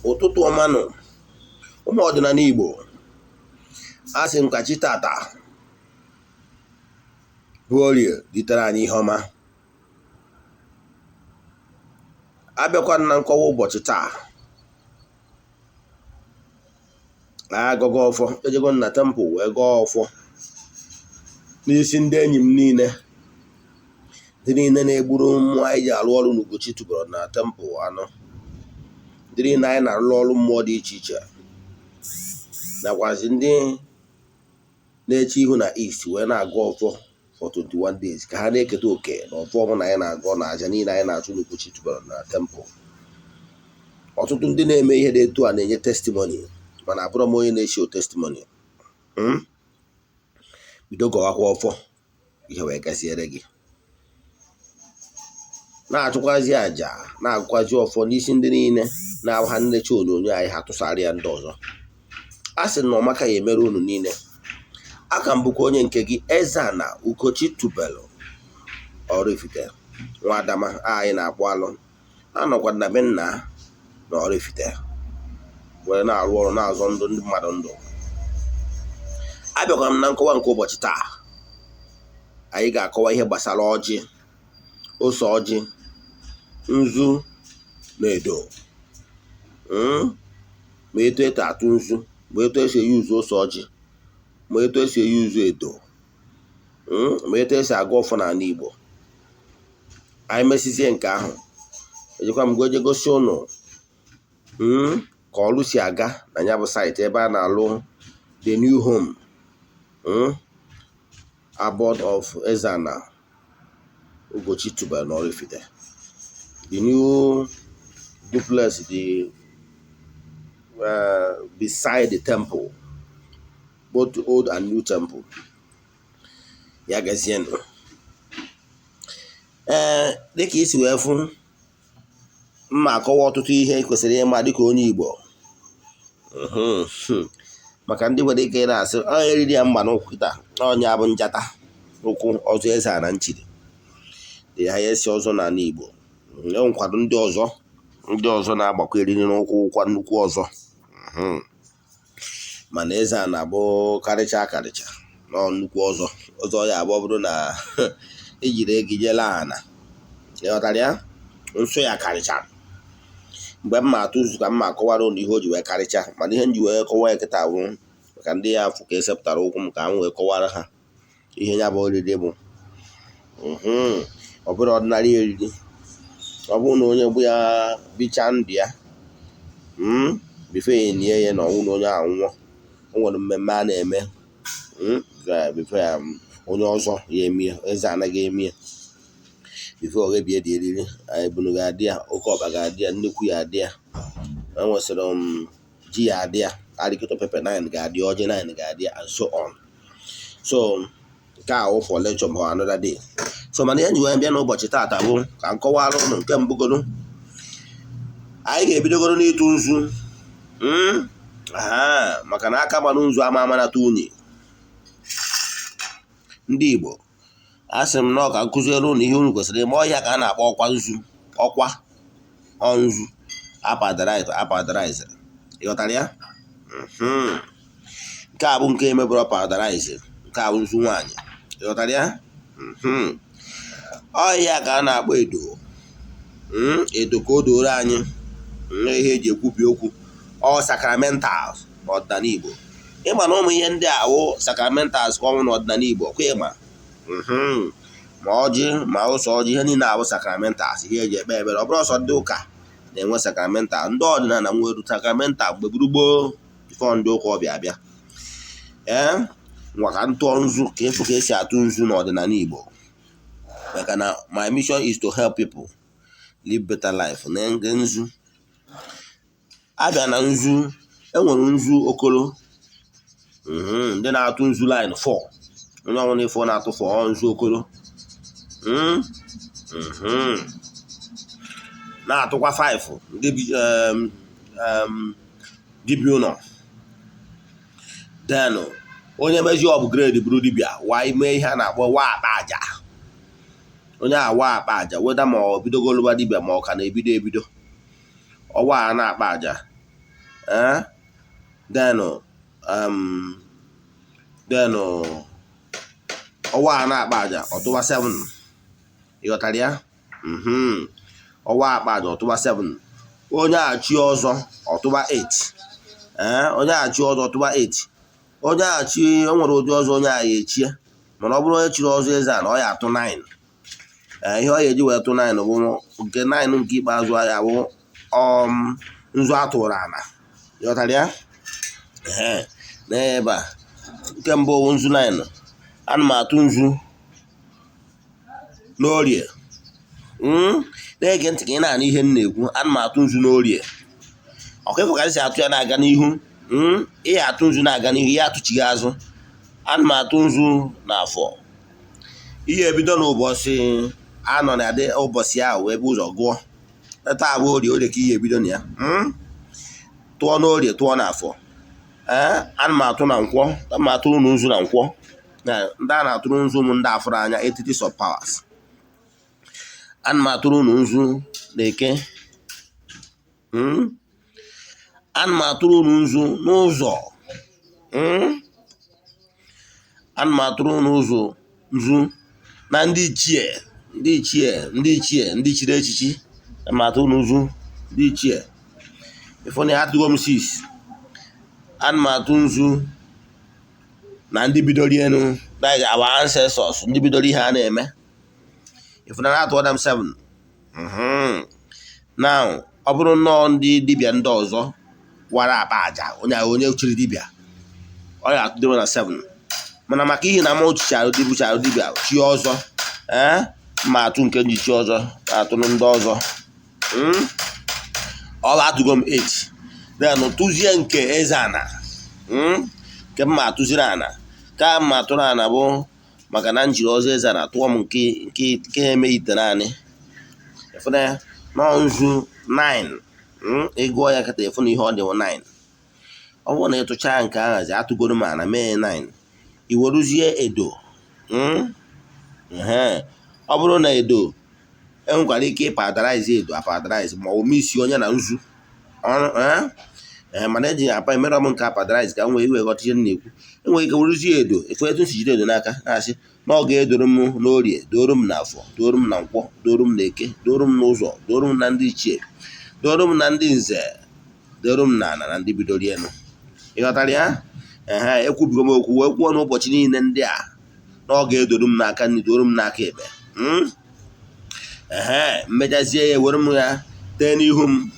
Ụtụtụ ọma nụ, ụmụ ọdịnala Igbo. A sị m ka chi tata bụ Orie ritere anyị ihe ọma. Abịakwa na nkọwa ụbọchị taa, anyị agọgo ọfọ, ejego na temple wee gọọ ọfọ n'isi ndị enyi m niile, ndị niile na-egburu mmụọ anyị ji arụ ọrụ n'Ugochi tubelu na temple anụ, ndị niile anyị na-arụ ọrụ mmụọ dị iche iche, nakwazi ndị na-eche ihu na East wee na-agọ ọfọ for 21 days ka ha na-eketa oke na ọfọ ọbụla anyị na-agọ na aja niile anyị na-achụ n'Ugochi tubelu na temple. Ọtụtụ ndị na-eme ihe dị etu a na-enye testimony, mana abụrọ m onye na-eshow testimony. Bido gọwakwa ọfọ, ihe wee gaziere gị. Na-achụkwazi àjà, na-agọkwazi ọfọ n'isi ndị niile na-abụ ha nnecha onyonyo anyị, ha tụsara ya ndị ọzọ. A sị na ọmaka ya emere unu niile. Aka m bụkwa onye nke gị, Eze-Ana Ugochi tubelu Oraifite, nwa Adama anyị na-akpụ alụ. Anọkwa na be nna na Oraifite were na-arụ ọrụ, na-azọ ndụ ndị mmadụ ndụ. Abịakwara m na nkọwa nke ụbọchị taa. Anyị ga-akọwa ihe gbasara ọjị, ose ọjị, nzu na edo, ma etu esi atụ nzu, ma etu esi eyuzu ose ọjị, ma etu esi eyuzu edo, ma etu esi agọ ọfọ n'ala Igbo. Anyị mesizie nke ahụ, ejekwa m goje gosi ụnụ ka ọrụ si aga na ya bụ site ebe a na-alụ the new home, abode of Eze-Ana Ugochi tubelu na Oraifite, the new duplex, the beside the temple, both old and new temple. Ya gazienụ. Ee, dịka isi wee fụ, mma akọwa ọtụtụ ihe ị kwesịrị ịma dịka onye Igbo, maka ndị nwere ike na-asị ọ eriri ya mgba n'ụkwụ kịta, ọnya bụ njata ụkwụ ọzọ Eze-Ana nchiri dị ha ya esi ọzọ n'ala Igbo. E nwekwado ndị ọzọ na-agbakọ eriri n'ụkwụ ụkwa nnukwu ọzọ, mana Eze-Ana bụ karịcha akarịcha nọ nnukwu ọzọ. Ọzọ ya abụọ bụrụ na ejiri ego ijele ana, ịghọtara ya, nsọ ya karịchara. Mgbe m ma atụ nzu ka m ma akọwara ụnụ ihe o ji wee karịcha, mana ihe m ji wee kọwa ya kịta bụ maka ndị ya afụ ka esepụtara ụkwụ m ka m wee kọwara ha ihe ya bụ oriri bụ. Ọ bụrụ ọdịnala eriri, ọ bụrụ na onye bụ ya bichaa ndụ ya before ya enye ya na ọnwụ na onye anwụọ, o nwere mmemme a na-eme before ya onye ọzọ ya eme ya. Eze anaghị eme ya before ọ ghebie dị eriri. Ebunu ga-adị ya, oke ọkpa ga-adị ya, nnukwu ya adị ya, enwesịrị m ji ya adị ya, alligator pepper 9 ga-adị, ọjị 9 ga-adị ya, and so on. So nke a wụ for lecture for another day. So mana ihe nji wee bịa n'ụbọchị taata bụ ka m kọwara ụnụ nke mbụgoro. Anyị ga-ebidogoro n'ịtụ nzu, maka na aka gbalụ nzu ama amanata unyi. Ndị Igbo, a sị m na ọ ka nkụziere ụnụ ihe unu kwesịrị ime. Ọhịa ka a na-akpọ ọkwa nzu, ọkwa nzu apowderize. Ịghọtara ya? Nke a bụ nke emebụrụ powderize, nke a bụ nzu nwaanyị. Ịghọtara ya? Ọhịa ka a na-akpọ edo, edo ka o doro anyị ihe eji ekwubi okwu. Ọ sacramentals n'ọdịnala Igbo. Ịma na ụmụ ihe ndị a wụ sacramentals ka ọnwụ n'ọdịnala Igbo kwa. Ịma ma ọjị ma ose ọjị, ihe niile awụ sacramentals, ihe eji ekpe ekpere. Ọ bụrụ ọsọ ndị ụka na-enwe sacramental, ndị ọdịnala nwere sacramental mgbe gburugburu before ndị ụka ọbịa abịa. Ee, ngwa, ka ntụọ nzu ka efu ka esi atụ nzu n'ọdịnala Igbo, maka na my mission is to help people live better life. Na nzu abịa na nzu, enwere nzu okolo, ndị na-atụ nzu line 4, onye ọbụla ifo na-atụ 4 nzu okolo, na-atụkwa 5, ndị dibịa ụlọ. Then onye mezi upgrade bụrụ dibịa wa ime ihe a na-akpọ wa akpa aja. Onye a wa akpa aja weda ma ọ bidogoluba dibịa ma ọ ka na-ebido ebido, ọwa a na-akpa aja. Ee, then um, then ọwa a na-akpa aja, ọtụwa 7. Ịghọtara ya? Ọwa akpa aja, ọtụwa 7. Onye achị ọzọ, ọtụwa 8. Ee, onye achị ọzọ, ọtụwa 8. Onye achị o nwere ụdị ọzọ onye a ya echie, mana ọ bụrụ onye chiri ọzọ eze a na ọ ya atụ 9. Ee, ihe ọ ya eji wee tụ 9 bụ nke 9 nke ikpeazụ ya bụ nzu atụrụ ana. Ịghọtara ya? Ee, n'ebe a nke mbụ bụ nzu 9. Ana m atụ nzu n'orie. Na-ege ntị ka ị na-anụ ihe m na-ekwu. Ana m atụ nzu n'orie. Ọkwa ịfụ ka si atụ ya na-aga n'ihu. Ị atụ nzu na-aga n'ihu, ya atụchighị azụ. Ana m atụ nzu n'afọ. Ihe ebido n'ụbọchị anọ na adị ụbọchị ahụ wee bụ ụzọ gụọ. Taa bụ orie, orie ka ihe ebido na ya. Tụọ n'orie, tụọ n'afọ. Ee, ana m atụ na nkwọ. Ana m atụrụ unu nzu na nkwọ. Na ndị a na-atụrụ nzu m, ndị afụrụ anya, entities of powers. Ana m atụrụ unu nzu na eke. Ana m atụrụ unu nzu n'ụzọ. Ana m atụrụ unu ụzọ nzu na ndị ichie, ndị ichie, ndị ichie, ndị chiri echichi. Ana m atụrụ unu nzu ndị ichie. Ịfụ na ya atụgo m 6. Ana m atụ nzu na ndị bidoro elu, that is our ancestors, ndị bidoro ihe a na-eme. Ịfụ na atụọla m 7. Now, ọ bụrụ nnọọ ndị dibịa ndị ọzọ wara akpa aja, onye ahụ onye chiri dibịa, ọ ya atụdewe na 7. Mana maka ihi na m chicharụ dibụcharụ dibịa chi ọzọ, ee, ma atụ nke nji chi ọzọ atụrụ ndị ọzọ. Ọ bụ atụgo m 8. Then tụzie nke eze ana. Nke m ma atụziri ana ka m ma atụrụ ana bụ maka na m jiri ọzọ eze ana tụọ m nke nke nke eme ite naanị. Ịfụna ya nọọ nzu 9. Ịgụọ ya kịta, ịfụ na ihe ọ dị 9. Ọ bụrụ na ị tụchaa nke ahazi atụgoro m ana mee 9, i weruzie edo. Ọ bụrụ na edo enwekwara ike ịpowderize edo, apowderize ma ọ bụ misi onye na nzu. Ee, mana eji apa emere m nke apowderize ka m wee iwe ghọta ihe m na-ekwu. Enwere ike weruzie edo efu etu si jide edo n'aka na-asị na ọ ga-edoro m n'orie, doro m n'afọ, doro m na nkwọ, doro m n'eke, doro m n'ụzọ, doro m na ndị ichie, doro m na ndị nze, doro m na ana na ndị bidoro elu. Ị ghọtara ya? Ehe, ekwubigo m okwu wee kwuo n'ụbọchị niile ndị a na ọ ga-edoro m n'aka nri, doro m n'aka ekpe. Ehe, mmechazie ya, were m ya tee n'ihu m,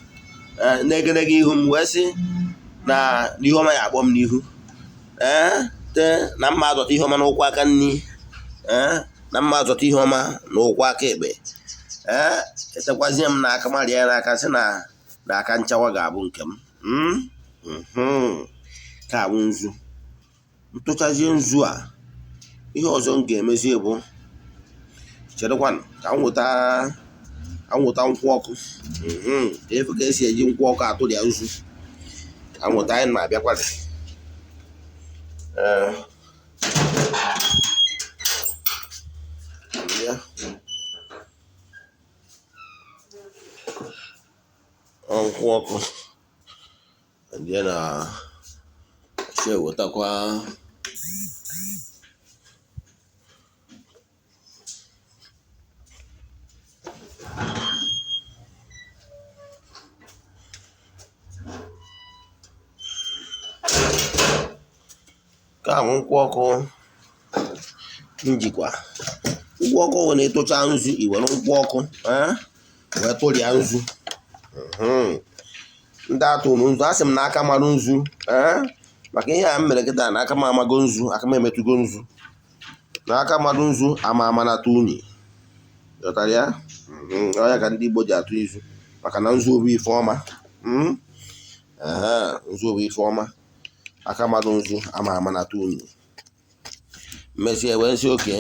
n'egedege ihu m, wee sị na n'ihu ọma ya akpọ m n'ihu. Ee, tee na mma azọta ihe ọma n'ụkwụ aka nri, ee, na mma azọta ihe ọma n'ụkwụ aka ekpe. Ee, etekwazie m n'aka, marịa ya n'aka, sị na na aka nchawa ga-abụ nke m. Ka abụ nzu. Ntụchazie nzu a, ihe ọzọ m ga-emezi bụ, cherekwanụ ka m weta, ka m weta nkwụ ọkụ. Ka efe ka esi eji nkwụ ọkụ atụrịa nzu. Ka m weta, anyị na-abịakwanụ. Ee, ya nkwụ ọkụ ndị na si ewetakwa. Ka ahụ nkwụ ọkụ njikwa nkwụ ọkụ nwere na ịtụcha nzu, i were nkwụ ọkụ wee tụrịa nzu. Ndị atụrụ nzu, asị m na aka marụ nzu, maka ihe a m mere kịta na aka m amago nzu, aka m emetụgo nzu, na aka marụ nzu ama amanata unyi. Ghọtara ya? Ọ ya ka ndị Igbo ji atụ izu, maka na nzu bụ ife ọma. Nzu bụ ife ọma. Aka marụ nzu ama amanata unyi. Mmesie wee sị oke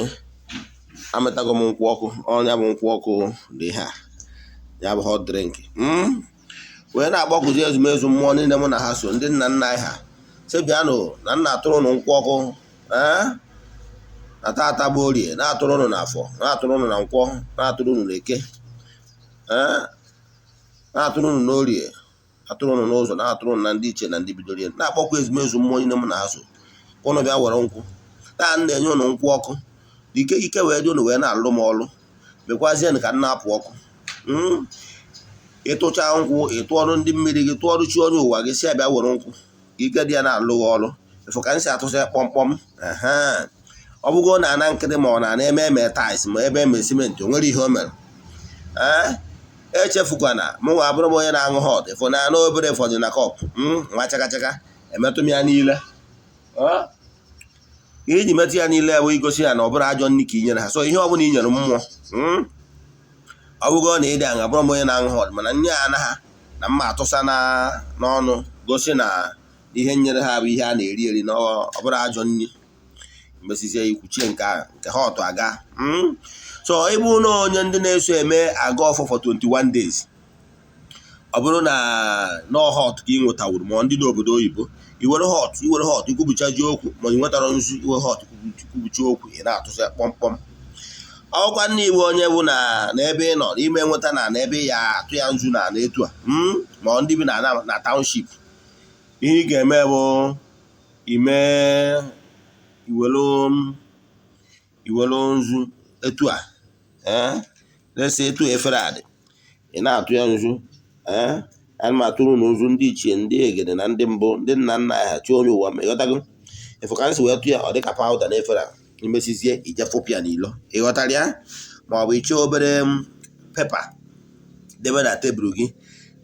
amịtago m nkwụ ọkụ. Ọnya bụ nkwụ ọkụ dị ha, ya bụ hot drink. Wee na-akpọkụzi ezumezu mmụọ niile mụ na ha so, ndị nna nna anyị ha, sị bịanụ na nna atụrụ nụ nkwụ ọkụ. Ee, na tata bụ orie, na-atụrụ ụnụ n'afọ, na-atụrụ ụnụ na nkwọ, na-atụrụ ụnụ n'eke, ee, na-atụrụ ụnụ n'orie, Atụrụ ụnụ n'ụzọ, na-atụrụ ụnụ na ndị iche na ndị bidoro ya, na-akpọkwa ezumezu mmụọ niile m na-azụ ka ụnụ bịa were nkwụ. Taa m na-enye ụnụ nkwụ ọkụ, ike ike wee dị ụnụ wee na-alụ m ọlụ. Mekwazienụ ka m na-apụ ọkụ. Ịtụcha nkwụ, ịtụọrụ ndị mmiri gị, tụọrụ chi onye ụwa gị, si abịa were nkwụ ka ike dị ya na-alụ gị ọrụ. Ịfụ ka m si atụsị kpọmkpọm. Ọ bụgo na ana nkịtị, ma ọ na-ana eme eme tiles, ma ebe eme simenti, o nwere ihe o mere. Ee, echefukwana, mụ nwa abụrụ m onye na-aṅụ hot. Ịfụ na anụ obere fọdụ na cup nwa chakachaka, emetụ m ya niile. Ihe iji metụ ya niile bụ igosi ya na ọ bụrụ ajọ nri ka i nyere ha. So ihe ọ bụla i nyere mmụọ, ọ bụgo na ịdị aṅa, bụrụ m onye na-aṅụ hot, mana nye ya anaghị na mma atụsa n'ọnụ, gosi na ihe nyere ha bụ ihe a na-eri eri, na ọ bụrụ ajọ nri. Mesizie ikwuchie nke ahụ nke hot aga. So ịbụ na onye ndị na-eso eme aga ọfọ for 21 days, ọ bụrụ na nọ hot ka ị nwetawuru, ma ndị n'obodo oyibo, iwere hot, iwere hot ikwubuchaji okwu, ma ị nwetara nzu, iwe hot kwubuchi okwu, ị na-atụsị kpọmkpọm. Ọkwa nne, igbo onye bụ na n'ebe ị nọ n'ime nweta na n'ebe ya atụ ya nzu na etu a, ma ndị bi na township, ihe ị ga-eme bụ ime iwelu nzu etu a, ee, lesi etu efere a dị, ị na-atụ ya nzu. Ee, ana m atụrụ na nzu ndị ichie, ndị egede na ndị mbụ, ndị nna nna ha, chi onye ụwa. Ma ịghọtago, efu ka m si wee tụ ya, ọ dị ka powder na efere a. Imesizie, ije fụpụ ya n'ilo, ịghọtara ya? Ma ọ bụ iche obere paper debe na tebụl gị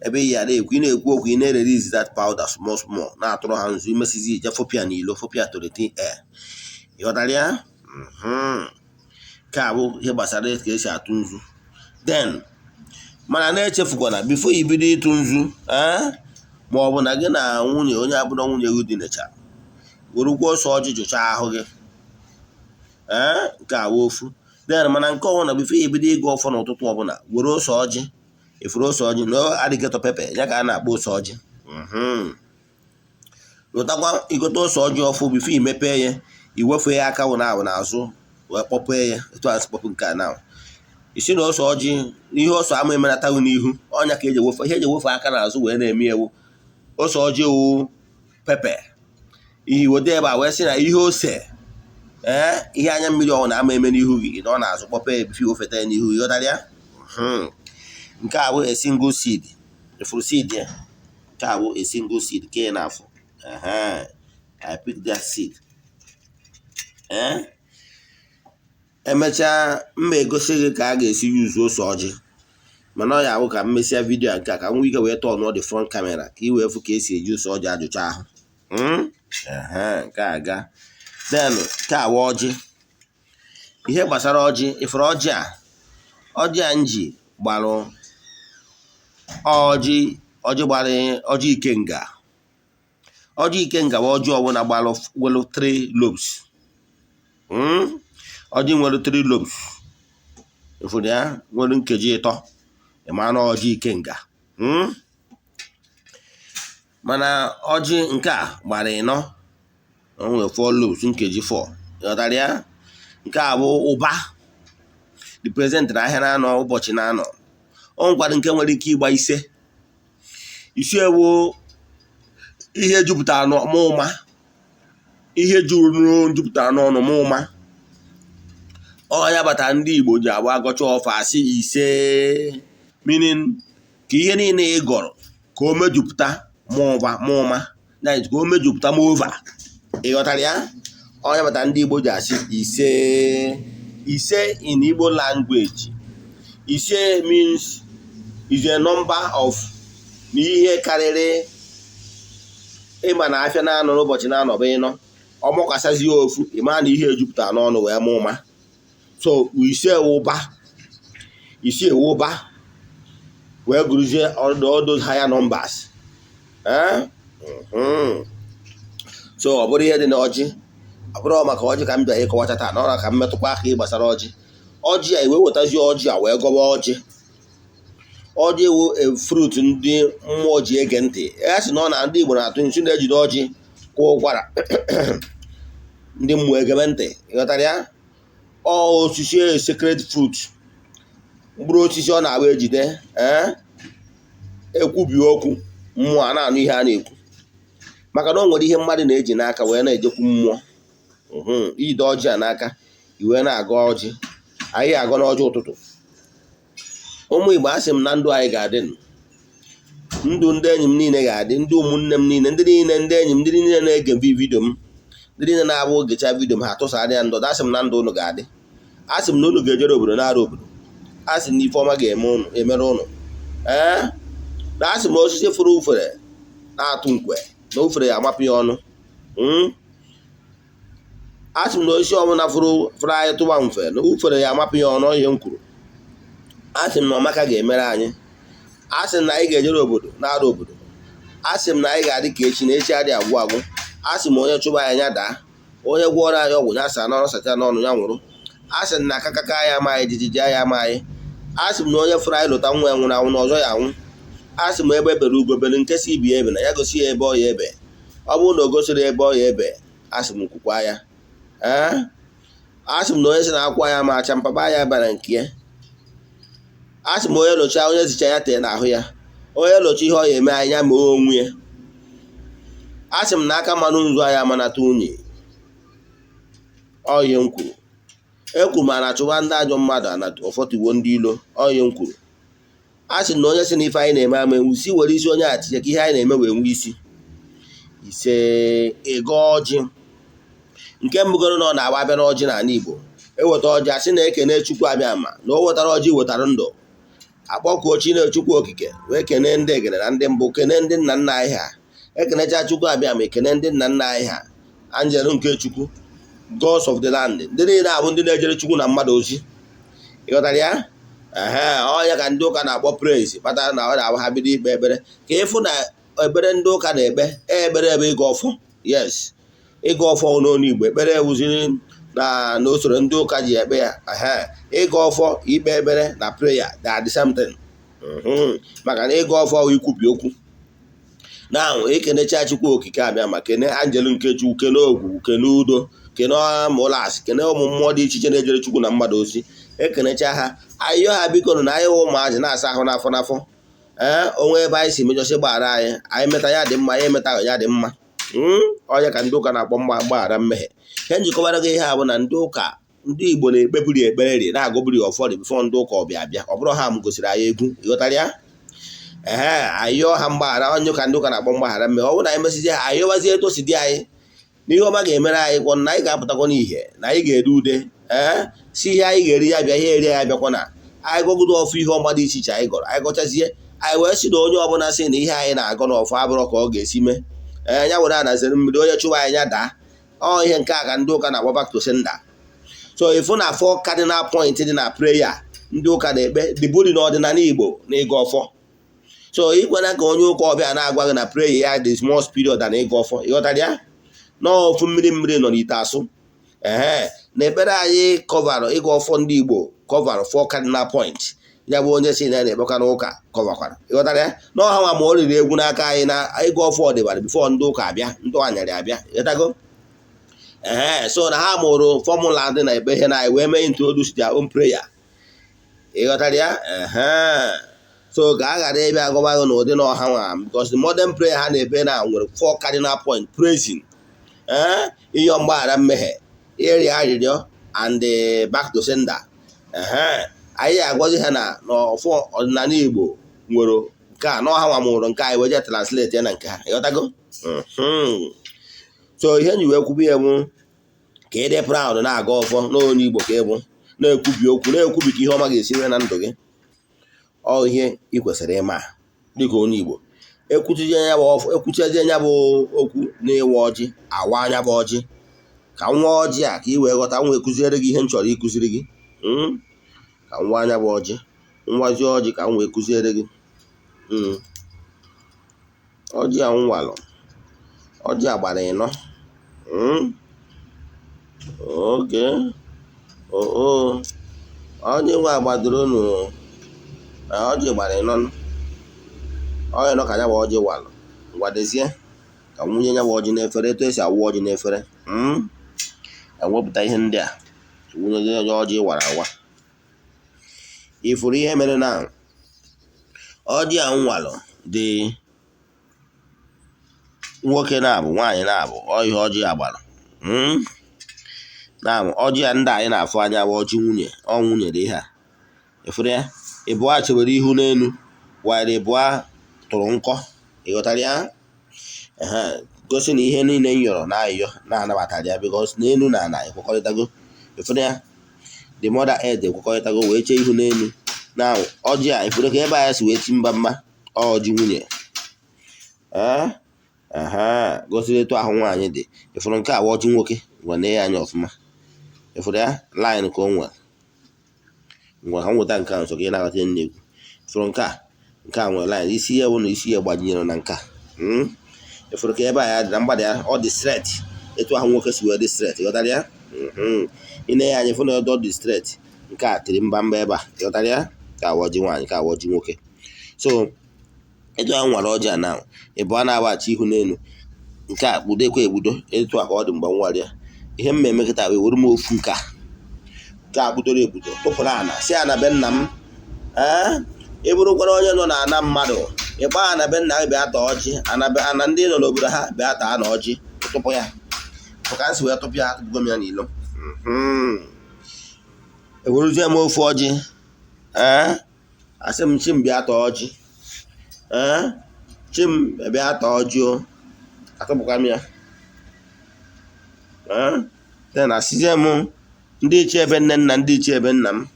ebe ị ya na-ekwu, ị na-ekwu okwu, ị na-erelease that powder small small, na-atụrụ ha nzu. Imesizi, ije fụpụ ya n'ilo, fụpụ ya to the thin air. Ịghọtara ya? Nke a bụ ihe gbasara ka esi atụ nzu. Then mana na-echefukwana, before ibido ịtụ nzu, ma ọ bụ na gị na nwunye onye abụrụ nwunye gị dinacha, werekwa ọsọ ọjị jụchaa ahụ gị. Ee, nke a wụ ofu. Then mana nke ọbụla, before ibido ịgụ ọfọ n'ụtụtụ ọbụla, were ose ọjị, ifuru ose ọjị na alligator pepper ya ka a na-akpọ ose ọjị. Lụtakwa igote ose ọjị ọfụ, before imepee ya, iwefe ya aka wụ na awụ n'azụ wee kpọpee ya etu a si kpọpụ nke a. Na isi na ose ọjị, ihe ose ama emenataghị n'ihu ọnya ka eji ewefe ihe, eji ewefe aka n'azụ wee na-eme ewu ose ọjị wụ pepper. Ihe iweta ebe a wee sị na ihe ose, ee, ihe anya mmiri ọnwụ na ama eme n'ihu gị, ị nọ n'azụ kpọpee ya before iwefeta ya n'ihu. Ịghọtara ya? Nke a bụ a single seed. Ifuru seed ya, nke a bụ a single seed ka ị na-afụ. I pick that seed. Ee, emechaa mma egosi gị ka a ga-esi yuzu ose ọjị, mana ọ ya ahụ ka m mesịa video a nke a, ka m nwee ike wee turn the front camera ka ị wee fụ ka esi eji ose ọjị ajụcha ahụ. Nke a ga then nke a wụ ọjị. Ihe gbasara ọjị, ifuru ọjị a, ọjị a nji gbalụ ọjị, ọjị gbara ọjị ikenga. Ọjị ikenga bụ ọjị ọbụla gbalụ nwere three lobes. Ọjị nwere three lobes, ifuru ya nwere nkeji ịtọ, ịma na ọjị ikenga. Mana ọjị nke a gbara ịnọ, o nwere four lobes, nkeji four. Ịghọtara ya? Nke a bụ ụba, represent na ahịa na-anọ, ụbọchị na-anọ. O nwekwara nke nwere ike ịgba ise. Ise ewu ihe jupụtara n'ọmụma, ihe juru jupụtara n'ọnụ mụma. Ọ ya batara ndị Igbo ji agba agọcha ọfọ, asị ise, meaning ka ihe niile ị gọrọ ka o mejupụta mụba mụma, ka o mejupụta mova. Ị ghọtara ya? Ọ ya batara ndị Igbo ji asị ise. Ise in Igbo language, ise means is a number of na ihe karịrị. Ịma na afịa na-anọ n'ụbọchị na-anọ bụ ịnọ, ọmụkwasazie ofu, ịma na ihe ejupụtara n'ọnụ wee mụ ụma. So ise ụba, ise ụba, wee gụrụzie all those higher numbers. So ọ bụrụ ihe dị na ọjị, ọ bụrụ maka ọjị ka m bịara ịkọwacha taa, na ọ ka m metụkwa aka gbasara ọjị. Ọjị a, iwe wetazie ọjị a wee gọba ọjị. Ọjị wụ a fruit ndị mmụọ ji ege ntị. Ya sị na ọ na ndị Igbo na-atụ nsu na-ejide ọjị kwụọ ụkwara, ndị mmụọ egebe ntị. Ịghọtara ya? Ọ osisi sacred fruit, mkpụrụ osisi ọ na-agba ejide, ee, ekwubi okwu. Mmụọ a na-anụ ihe a na-ekwu, maka na o nwere ihe mmadụ na-eji n'aka wee na-ejekwu mmụọ. Ijide ọjị a n'aka, i wee na-agọ ọjị. Anyị agọ n'ọjị ụtụtụ. Ụmụ Igbo, asị m na ndụ anyị ga-adị, ndụ ndị enyi m niile ga-adị, ndị ụmụnne m niile, ndị niile, ndị enyi m, ndị niile na-ege video m, ndị niile na-abụ ogecha video m, ha tụsara ya ndụ. Asị m na ndụ ụnụ ga-adị. Asị m na unu ga-ejere obodo na-arụ obodo. Asị m na ife ọma ga-eme ụnụ, emere ụnụ. Ee, na asị m osisi fụrụ ufere na-atụ nkwe na ufere ya amapụ ya ọnụ. Asị m na osisi ọbụla fụrụ fụrụ anyị tụba mfe na ufere ya amapụ ya ọnụ. Ihe m kwuru, asị m na ọmaka ga-emere anyị. Asị m na anyị ga-ejere obodo na-arụ obodo. Asị m na anyị ga-adị ka echi, na echi adịghị agwụ agwụ. Asị m onye chụba anyị ya daa, onye gwọrọ anyị ọgwụ ya saa n'ọnụ, sacha n'ọnụ ya nwụrụ. Asị m na akakaka anyị ama anyị, jijiji anyị ama anyị. Asị m na onye fụrụ anyị lụta nwa ya nwụrụ anwụ na ọzọ ya anwụ. Asị m ebe bere ugo bere, nke si ibi ebe na ya gosi ya ebe ọ ya ebe. Ọ bụrụ na o gosiri ebe ọ ya ebe, asị m kwukwa ya. Ee, asị m na onye si na akwụkwọ ya ma acha mpapa ya bara nke ya. Asị m onye lụcha, onye zicha ya tee n'ahụ ya. Onye lụcha ihe ọ ya eme anyị, ya mee onwe ya. Asị m na aka mmanụ nzu anyị amanata unyi. Ọ ihe m kwuru. Ekwu ma na achụwa ndị ajọ mmadụ ana ụfọdụ ndị ilo. Ọ ihe m kwuru. A sị na onye si na ife anyị na-eme ama enwu si were isi onye a tinye ka ihe anyị na-eme wee nwee isi. Ise, ịgọ ọjị. Nke mbụgoro na ọ na-agba abịa n'ọjị n'ala Igbo, eweta ọjị, asị na-ekene Chukwu abịa ma na o wetara ọjị, wetara ndụ, akpọkuo Chinechukwu okike, wee kene ndị egede na ndị mbụ, kene ndị nna nna anyị ha. Ekenecha Chukwu abịa ma ekene ndị nna nna anyị ha, anjelu nke Chukwu, gods of the land, ndị niile abụ ndị na-ejere Chukwu na mmadụ ozi. Ịghọtara ya? Ehe, ọnya ka ndị ụka na-akpọ praise, kpatara na ọ na-abụ ha bido ikpe ekpere, ka ịfụ na ekpere ndị ụka na-ekpe ekpere ebe ịgọ ọfọ. Yes, ịgọ ọfọ n'onu Igbo, ekpere ewuziri na n'usoro ndị ụka ji ekpe ya. Ehe, ịgọ ọfọ, ikpe ekpere na prayer, they are the same thing, maka na ịgọ ọfọ ikwubi okwu na ekenecha Chukwu okike abịa ma kene anjelu nke Chukwu, kene ogwugwu, kene udo, kene ụmụlasị, kene ụmụ mmụọ dị iche iche na-ejere Chukwu na mmadụ ozi. Ekenecha ha, ayọ ha, biko nụ na anyị ụmụazị na-asa ahụ n'afọ n'afọ. Ee, onwe ebe anyị si mejọsị, gbaghara anyị. Anyị meta ya dị mma, anyị emeta ya dị mma. Onye ka ndị ụka na-akpọ mgbaghara mmehie. Ihe njikọbara gị ihe a bụ na ndị ụka, ndị Igbo na-ekpebiri ekpere ri, na-agụbiri ọfọdụ before ndị ụka ọbịa bịa. Ọ bụrụ ha m gosiri anyị egwu, ịghọtara ya? Ehe, ayọ ha mgbaghara, onye ka ndị ụka na-akpọ mgbaghara mmehie. Ọ bụrụ na anyị mesizie ha, ayọwazie etu o si dị anyị n'ihe ọma ga-emere anyị kwọ, na anyị ga-apụtakwa n'ihe, na anyị ga-ere ude. Ee, si ihe anyị ga-eri ya bịa, ihe eri ya bịakwa, na anyị gọgodo ọfụ ihe ọma dị iche iche anyị gọrọ. Anyị gọchazie, anyị wee sị na onye ọbụla sị na ihe anyị na-agọ n'ọfụ abụrọ ka ọ ga-esi mee, ee, ya were anazere mmiri, onye chụwa anyị ya daa. Ọ ihe nke a ka ndị ụka na-agba back to sender. So ịfụ na four cardinal point dị na prayer ndị ụka na-ekpe dịburi n'ọdịnala Igbo na ịgọ ọfọ. So ikwena ka onye ụka ọbịa na-agwa gị na prayer ya dị more superior than ịgọ ọfọ. Ịghọtara ya? N'ofu mmiri mmiri nọ n'ite asụ. Ehe, na ekpere anyị coverụ ịgọ ọfọ ndị Igbo, coverụ four cardinal point. Ya bụ onye si na ya na-ekpekwa n'ụka coverkwara. Ịghọtara ya? Na ọha nwa ma o riri egwu n'aka anyị na ịgọ ọfọ ọdịbara before ndị ụka abịa, ndị anyarị abịa. Ịghọtago? Ee, so na ha mụrụ formula dị na ekpe ihe na anyị wee mee introduce their own prayer. Ịghọtara ya? Ehe, so ka a ghara ịbịa agọba gị n'ụdị na ọha nwa, because the modern prayer ha na-ebe na nwere four cardinal point: praising, ee, ịyọ mgbaghara mmehie, ịrịọ arịrịọ, and back to sender. Ehe, anyị agwazi ha na n'ọfọ ọdịnala Igbo nwere nke a, na ọha nwa mụrụ nke anyị wee je translate ya na nke ha. Ịghọtago? So ihe nji wee kwubi ya bụ ka ị dị proud na-aga ọfọ n'onye Igbo, ka ị bụ na-ekwubi okwu, na-ekwubi ka ihe ọma ga-esi nwee na ndụ gị. Ọ ihe ị kwesịrị ịma dịka onye Igbo. Ekwuchezie ya bụ okwu na-ịwa ọjị, awa anya bụ ọjị, ka nwa ọjị a ka ị wee ghọta nwa ekụziere gị ihe m chọrọ ịkụziri gị. Ka nwa anya bụ ọjị, nwazi ọjị, ka m wee kụziere gị. Ọjị a nwalụ, ọjị a gbara ịnọ. Oge oo, ọjị nwa gbadoro nụ, ọjị gbara ịnọ, ọ ịnọ ka ya bụ ọjị walụ. Ngwadezie ka nwunye ya bụ ọjị n'efere, etu esi awụ ọjị n'efere. Ewepụta ihe ndị a, wunye onye ọjị wara awa. Ifuru ihe mere na ọjị a nwalụ dị. Nwoke na-abụ, nwaanyị na-abụ, ọ ihe ọjị a gbara. Na ọjị a ndị anyị na-afụ anya bụ ọjị nwunye. Ọ nwunye dị ihe a, ịfụrụ ya? Ịbụa chebere ihu n'elu, wanyere ịbụa tụrụ nkọ. Ịghọtara ya? Ehe, gosi na ihe niile m yọrọ na ayịyọ na-anabatara ya, because n'elu na ala ekwekọrịtago. Ịfụrụ ya? The mother earth ekwekọrịtago wee chee ihu n'elu na ọjị a. Ịfụrụ ka ebe a si wee ti mba mma? Ọjị nwunye, ee, ehe, gosiri etu ahụ nwaanyị dị. Ịfụrụ nke a bụ ọjị nwoke. Ngwa, nee ya anya ọfụma. Ịfụrụ ya? Line ka o nwere. Ngwa, ka m weta nke a nso ka ị na-aghọta ihe m na-ekwu. Ịfụrụ nke a? Nke a nwere line. Isi ya bụ na isi ya gbajinyere na nke a. Ịfụrụ ka ebe a ya dị na mgbada ya, ọ dị straight, etu ahụ nwoke si wee dị straight. Ịghọtara ya? Ị na ya anya, ịfụ na ọ dị straight. Nke a tiri mba mba ebe a. Ịghọtara ya? Ka awọ ọjị nwaanyị, ka awọ ọjị nwoke. So etu ahụ nwere ọjị a na ịbụ a na-agbachi ihu n'elu, nke a kpudokwa egbudo. Etu a ka ọ dị mgbe m nwara ya. Ihe m eme kịta wee were m ofu nke a, nke a kpudoro egbudo, tụpụrụ ana, si ana be nna m. Ee, ị bụrụkwara onye nọ na ana mmadụ, ịkpa ana be nna gị, bịa taa ọjị. Ana be ana ndị nọ n'obodo ha, bịa taa na ọjị. Tụpụ ya ka m si wee tụpụ ya. Atụpụgo m ya n'ilo. Ewerezie m ofu ọjị. Ee, asị m, chi m, bịa taa ọjị. Ee, chi m, bịa taa ọjị. O atụpụkwa m ya. Ee, then asịzie m ndị ichie ebe nne nna, ndị ichie ebe nna m,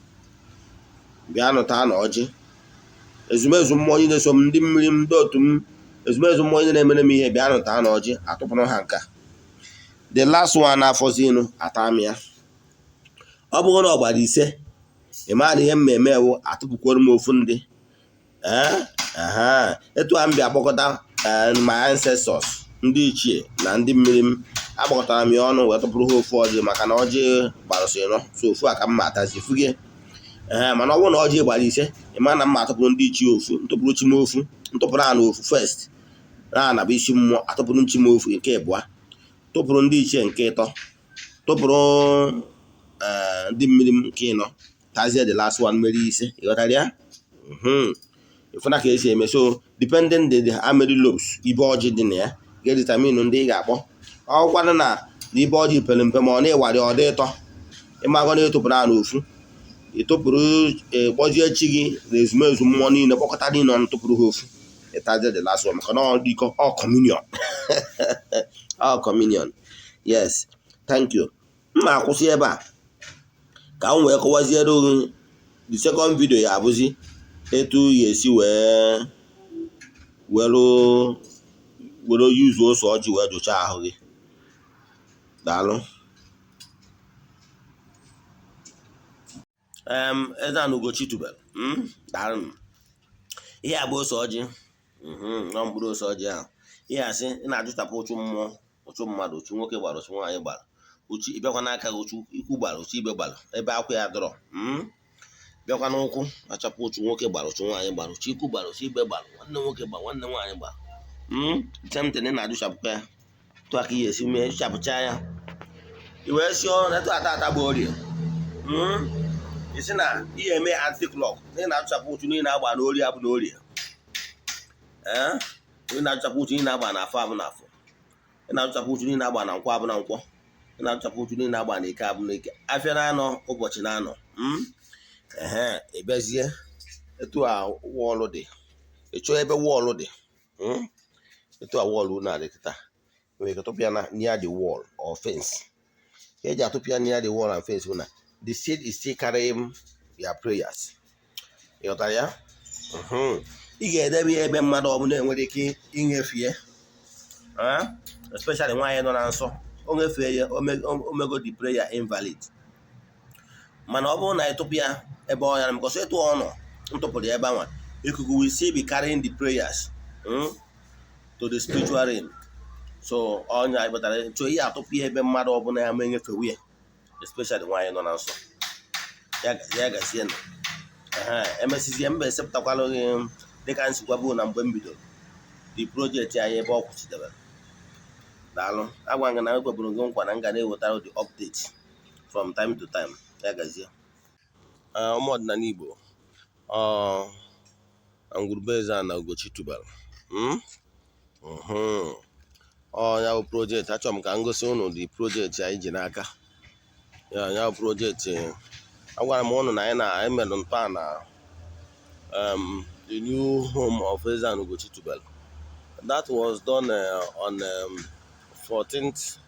bịa nụta na ọjị. Ezumezu mmụọ niile so m, ndị mmiri m, ndị otu m, ezumezu mmụọ niile na-emere m ihe, bịa nụta na ọjị. Atụpụrụ ha nka. The last one na-afọzi inu, ata m ya. Ọ bụrụ na ọ gbara 5, ị mara na ihe m eme ewu, atụpụkwara m ofu ndị. Ee, aha, etu a m bịa kpọkọta my ancestors, ndị ichie na ndị mmiri m, akpọkọtara m ya ọnụ wee tụpụrụ ha ofu ọjị, maka na ọjị gbarụsị nọ so ofu a ka m ma atazi fugie. Ee, mana ọ bụrụ na ọjị gbara 5, ị ma na mma atụpụrụ ndị ichie ofu, ntụpụrụ chi m ofu, ntụpụrụ ana ofu first na ana bụ isi mmụọ, atụpụrụ nchi m ofu nke ịbụa, tụpụrụ ndị ichie nke ịtọ, tụpụrụ ndị mmiri m nke ịnọ, tazie the last one, mere 5. Ịghọtara ya? Ịfụna ka esi eme? So depending the how many lobes ibe ọjị dị na ya ga-determine ndị ị ga-akpọ. Ọkwanụ na ibe ọjị pere mpe, ma ọ na-ịwarị ọ dị ịtọ, ịmagọ na ịtụpụrụ ana ofu, ịtụpụrụ, kpọzie chi gị na ezumezu mmụọ niile, kpọkọta niile ọnụ, tụpụrụ ha ofu, ịtazie the last one, maka na ọ dịkọ ọ communion, ọ communion. Yes, thank you. M na-akwụsị ebe a ka m wee kọwaziere gị. The second video ya abụzi etu ya esi wee were were yuzuo ose ọjị wee jụchaa ahụ gị. Daalụ. Eze-Ana Ugochi tubelu. Daalụ. Ihe a bụ ose ọjị nọ, mkpụrụ ose ọjị ahụ. Ihe asị ị na-ajụchapụ ụchụ mmụọ, ụchụ mmadụ, ụchụ nwoke gbara, ụchụ nwaanyị gbara, ụchụ ịbịakwa n'aka gị, ụchụ ikwu gbara, ụchụ ibe gbara, ebe akwụ ya dọrọ, Bịakwa n'ụkwụ, achapụ ụchụ nwoke gbara, ụchụ nwaanyị gbara, ụchụ ikwu gbara, ụchụ ibe gbara, nwanne nwoke gbara, nwanne nwaanyị gbara. Same thing, ị na-ajụchapụkwa ya. Tụ aka ihe esi mee jụchapụcha ya, i wee si ọrụ na etu ata ata bụ orie. Isi na ihe eme anti-clock na ị na-achụchapụ ụchụ niile agba na orie abụ na orie. Ee, ị na-achụchapụ ụchụ niile agba na afọ abụ na afọ, ị na-achụchapụ ụchụ niile agba na nkwọ abụ na nkwọ, ị na-achụchapụ ụchụ niile agba na eke abụ na eke, afịa na-anọ, ụbọchị na-anọ. Ehe, ị bịazie etu a wall dị, ị chọọ ebe wall dị. Etu a wall na-adị kịta, nwere ike tụpụ ya na near the wall or fence. Ka eji atụpụ ya near the wall and fence bụ na the seed is still carrying your prayers. Ị ghọtara ya? Ị ga-edebe ya ebe mmadụ ọbụla enwere ike inyefe ya, especially nwaanyị nọ na nsọ. O nyefee ya, o mego the prayer invalid. Mana ọ bụrụ na ịtụpụ ya ebe ọ ya, because ịtụ ọ nọ ntụpụrụ ya ebe anwa, ikuku will still be carrying the prayers to the spiritual realm. So ọnya kpatara chọọ ihe atụpụ ya ebe mmadụ ọbụla ya ma enyefewu ya, especially nwaanyị nọ na nsọ ya. Ya gazie nọ. Emesizie mba, esepụtakwala gị dịka nsikwa bụ na mgbe m bidoro the project anyị ebe ọ kwụsịdebere. Daalụ. Agwa gị na ekweburu gị nkwa na m ga na-ewetara the update from time to time. Ya gazie. Ụmụ ọdịnala Igbo, ọ ngwurube Eze-Ana Ugochi tubelu. Ọ ya bụ project achọrọ m ka m gosi ụnụ the project anyị ji n'aka. Ya bụ project, agwara m ụnụ na anyị na anyị mere ntọala the new home of Eze-Ana Ugochi Tubelu. That was done on 14th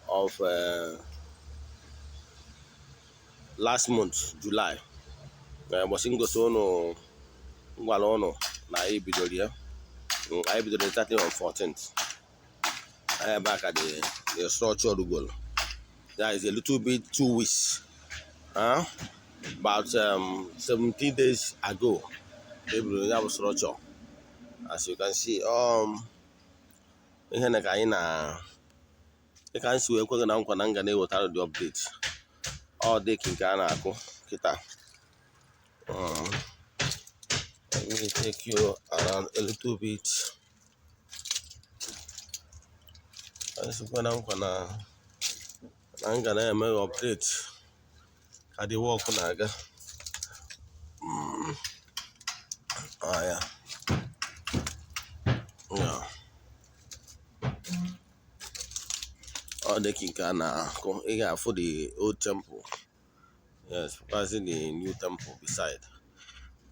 of last month, July. Ụbọchị ngosi ụnụ m gwara ụnụ na anyị bidoro ya. Anyị bidoro starting on 14th. Anyị ebe a ka the structure rugoro. That is a little bit 2 weeks. Huh? About 17 days ago, e bidoro ya bụ structure. As you can see, ihe na ka anyị na dịka m si wee kwe gị na nkwa na m ga na-ewetara the update. Ọ dị ka nke a na-akụ kịta. Let me take you around a little bit. Anyị sikwa na nkwa na m ga na-eme gị update ka the work na-aga. Ah, yeah. Yeah. Ọ dị ka nke a na-akụ, ị ga-afụ the old temple. Yes, passing the new temple beside.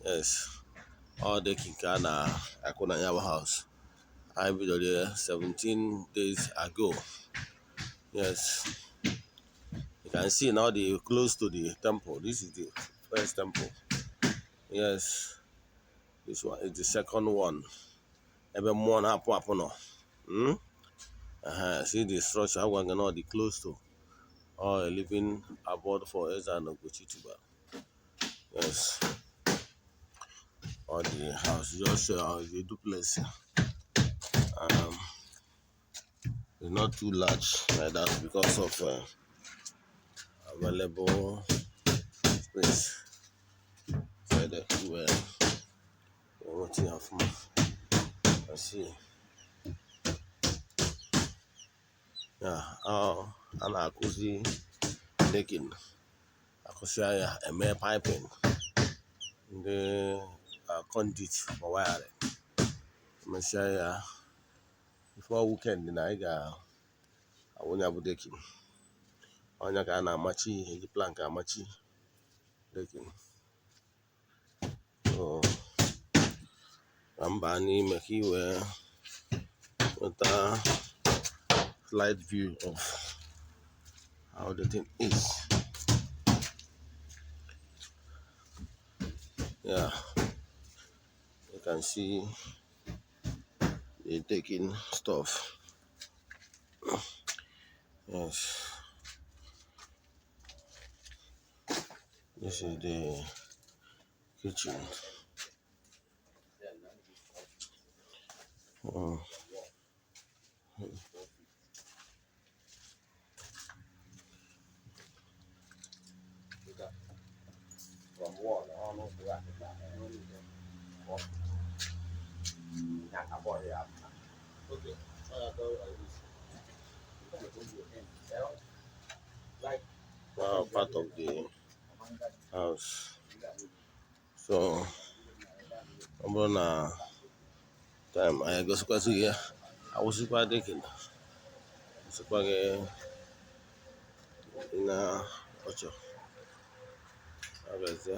Yes, ọ dị ka nke a na-akụ na ya bụ house. Anyị bidoro ya 17 days ago. Yes, you can see now the close to the temple. This is the first temple. Yes, this one is the second one. Ebe mmụọ na-apụ apụ nọ. Hmm? See the structure, agwa gị na ọ dị close to or a living abode for Eze-Ana Ugochi Tubelu. Yes, or the house just the duplex. It's not too large like that because of available space. So that well, what you have, I see. Yeah, a na-akụzi decking, akụsịa ya, eme piping, ndị conduit for wiring. Emesịa ya before weekend na anyị ga-awụnya bụ decking. Ọnya ka a na-amachi, eji plank amachi decking. So ka m baa n'ime ka ị wee nweta slight view of how the thing is. Yeah, you can see the taking stuff. Yes, this is the kitchen. Oh. Okay. Part of the house. So ọ bụrụ na time anyị egosikwasị gị ya, awụsịkwa decking, gosikwa gị na ọchọ. Abịazie.